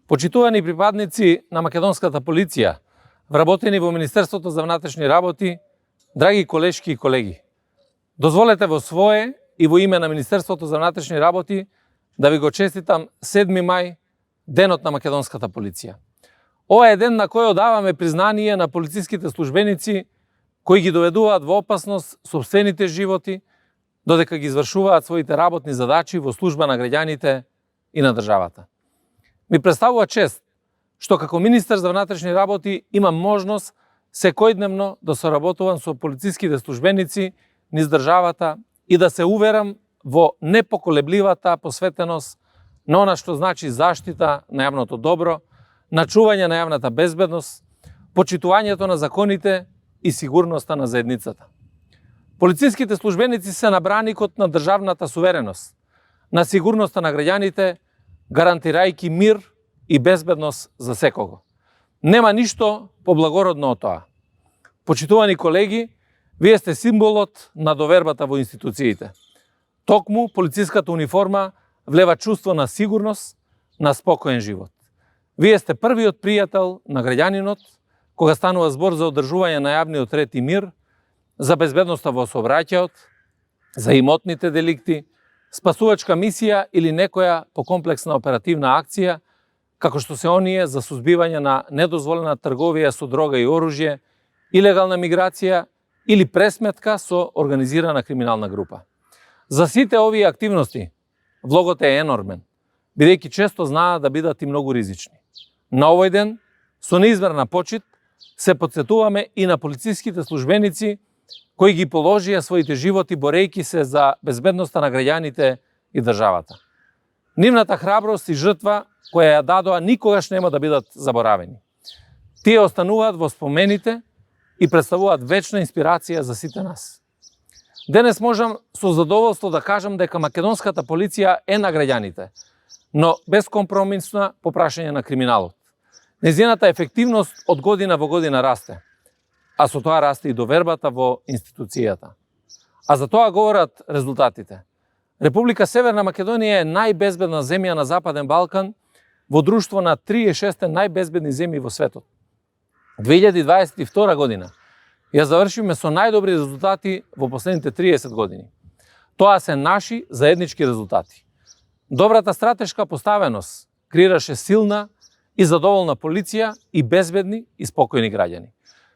Почитувани припадници на македонската полиција, вработени во Министерството за внатрешни работи, драги колешки и колеги, дозволете во свое и во име на Министерството за внатрешни работи да ви го честитам 7 мај, денот на македонската полиција. Ова е ден на кој одаваме признание на полициските службеници кои ги доведуваат во опасност сопствените животи, додека ги извршуваат своите работни задачи во служба на граѓаните и на државата. Ми представува чест што како министер за внатрешни работи имам можност секојдневно да соработувам со полициските службеници низ државата и да се уверам во непоколебливата посветеност на она што значи заштита на јавното добро, на чување на јавната безбедност, почитувањето на законите и сигурноста на заедницата. Полициските службеници се на браникот на државната сувереност, на сигурноста на граѓаните, гарантирајќи мир и безбедност за секого. Нема ништо поблагородно од тоа. Почитувани колеги, вие сте символот на довербата во институциите. Токму полициската униформа влева чувство на сигурност, на спокоен живот. Вие сте првиот пријател на граѓанинот кога станува збор за одржување на јавниот ред и мир, за безбедноста во сообраќајот, за имотните деликти, спасувачка мисија или некоја покомплексна оперативна акција, како што се оние за сузбивање на недозволена трговија со дрога и оружје, илегална миграција или пресметка со организирана криминална група. За сите овие активности влогот е енормен, бидејќи често знаат да бидат и многу ризични. На овој ден, со неизмерна почит, се потсетуваме и на полициските службеници кои ги положија своите животи борејќи се за безбедноста на граѓаните и државата. Нивната храброст и жртва која ја дадоа никогаш нема да бидат заборавени. Тие остануваат во спомените и представуваат вечна инспирација за сите нас. Денес можам со задоволство да кажам дека македонската полиција е на граѓаните, но безкомпромисна по прашање на криминалот. Нејзината ефективност од година во година расте, а со тоа расте и довербата во институцијата. А за тоа говорат резултатите. Република Северна Македонија е најбезбедна земја на Западен Балкан во друштво на 36 најбезбедни земји во светот. 2022 година ја завршиме со најдобри резултати во последните 30 години. Тоа се наши заеднички резултати. Добрата стратешка поставеност креираше силна и задоволна полиција и безбедни и спокојни граѓани.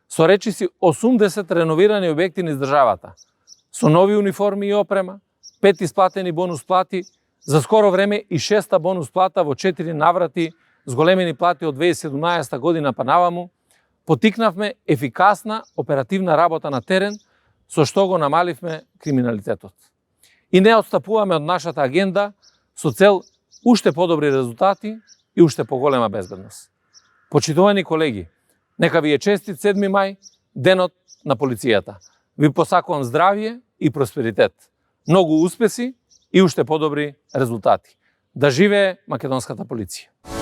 Со речиси 80 реновирани објекти низ државата, со нови униформи и опрема, 5 исплатени бонус плати, за скоро време и 6-та бонус плата во 4 наврати, зголемени плати од 2017 година па наваму, потикнавме ефикасна оперативна работа на терен, со што го намаливме криминалитетот. И не отстапуваме од нашата агенда со цел уште подобри резултати и уште поголема безбедност. Почитувани колеги, нека ви е честит 7 мај, денот на полицијата. Ви посакувам здравје и просперитет, многу успеси и уште подобри резултати. Да живее македонската полиција!